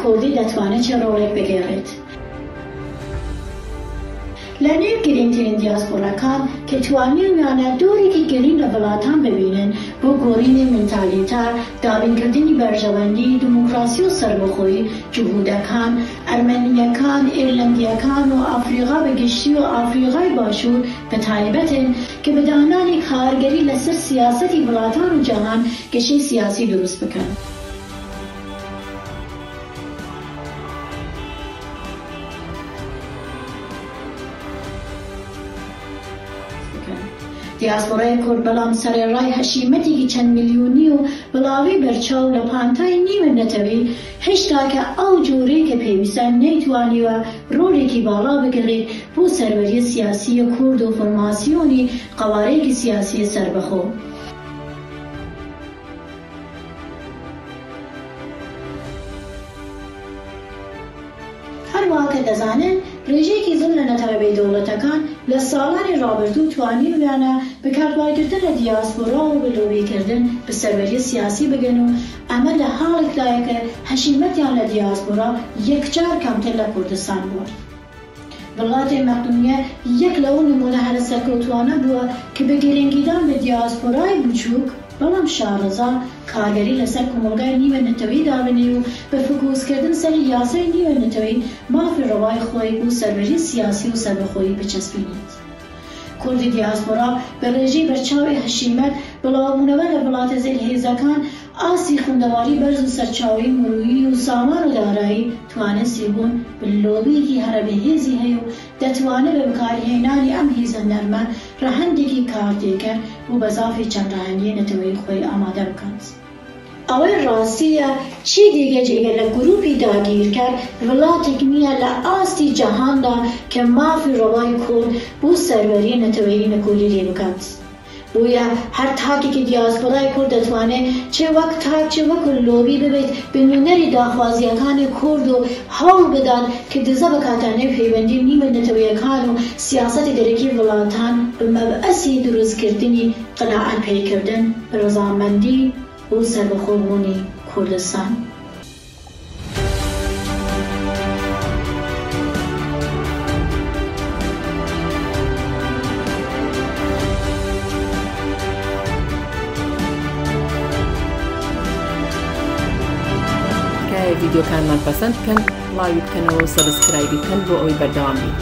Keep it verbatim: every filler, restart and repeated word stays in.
Kurdî دەتوانێت چه rolek بگێڕێت؟ لە نێو گرنگترین دیاسپۆرەکان کە توانیویانە دۆرێکی گرنگ لە وڵاتان ببینن بۆ گۆڕینی مێنتالیتە، دابینکردنی بەرژەوەندی، دیموکراسی و سەربەخۆیی، جهودەکان، ئەرمەنیەکان، ئێرلەندیەکان و ئافریقا بە گشتی و ئافریقای باشوور بە تایبەتن کە بە دانانی کارگەری لەسەر سیاسەتی وڵاتان و جەهان گەشەی سیاسی دروست بکەن. دیاسپۆرای کورد بەڵام سەرەڕای هەشیمەتێکی چەند ملیۆنی و بڵاوی بەرچاو لە پانتای نیوە نەتەوەی، هێشتاکە ئەو جۆرەی کە پێویستە نەیتوانیوە ڕۆلێکی باڵا بگەڕێت بۆ سەروەریە سیاسیە کورد و فۆرماسیۆنی قەوارەیەکی سیاسی سەربەخۆ. هەروەها کە دەزانن ڕێژەیەکی زۆر لە نەتەوە بێدەوڵەتەکان لە ساڵانی ڕابردوو توانیویانە بە کارتبارگرتن لە دیاسپۆرا و بە لۆبیکردن بە سەروەریە سیاسی بگەن و ئەمە لە حاڵێکدایە کە هەشیمەتیان لە دیاسپۆرا یەکجار کەمتر لە کوردستان بووە. وڵاتێ مەقدونیە یەک لەو نمونە هەرە سەرکەوتوانە بووە کە بە گرنگیدان بە دیاسپۆرای بچووک بەڵام شارەزا کارگەری لەسەر کۆمەڵگای نیوە نەتەوەی دابنێ و بە فکوسکردن سەر یاسای نیوە نەتەوەی مافی ڕەوای خۆی بۆ سەروەری سیاسی و سەربەخۆیی بچەسپینێت. کوردی دیاسپۆرا بە ڕێژەی بەرچاوی هەشیمەت بڵاوبوونەوە لە وڵاتە زێرهێزەکان ئاستی خوندەواری بەرز و سەرچاوەی مرویی و سامان و دارایی توانستی بوون بە لۆبیەکی هەرە بەهێزی هەیە و دەتوانێت بە بەکارهێنانی ئەم هێزە نەرمە ڕەهەندێکی کارتێکەر و بەزافی چەند ڕەهەندی نەتەوەی خۆی ئامادە بکات. ئەوەی ڕاستیە چی دیگە جێگە لە گروپی داگیرکەر وڵاتێک نییە لە ئاستی جەهاندا کە مافی ڕەوای کورد بۆ سەروەری نەتەوەی نکولی لێ بکات. بۆیە هەر تاکێکی دیاسپۆرای کورد دەتوانێت چێ وەک تاک چێ وەکو لۆبی ببێت بە نوێنەری داخوازیەکانی کورد و هەوڵ بدات کە دزە بکاتە نێو پەیوەندی نیوە نەتەوەیەکان و سیاسەتی دەرەکی وڵاتان بە مەبەسی دروستکردنی قەناعەتپێکردن بە ڕەزامەندی بۆ سەربەخۆبوونی کوردستان. کە ڤیدیۆکانمان پەسەند بکەن، ڵایک بکەنەوە و سەبسکرایبی بکەن بۆ ئەوەی بەردەوام بین.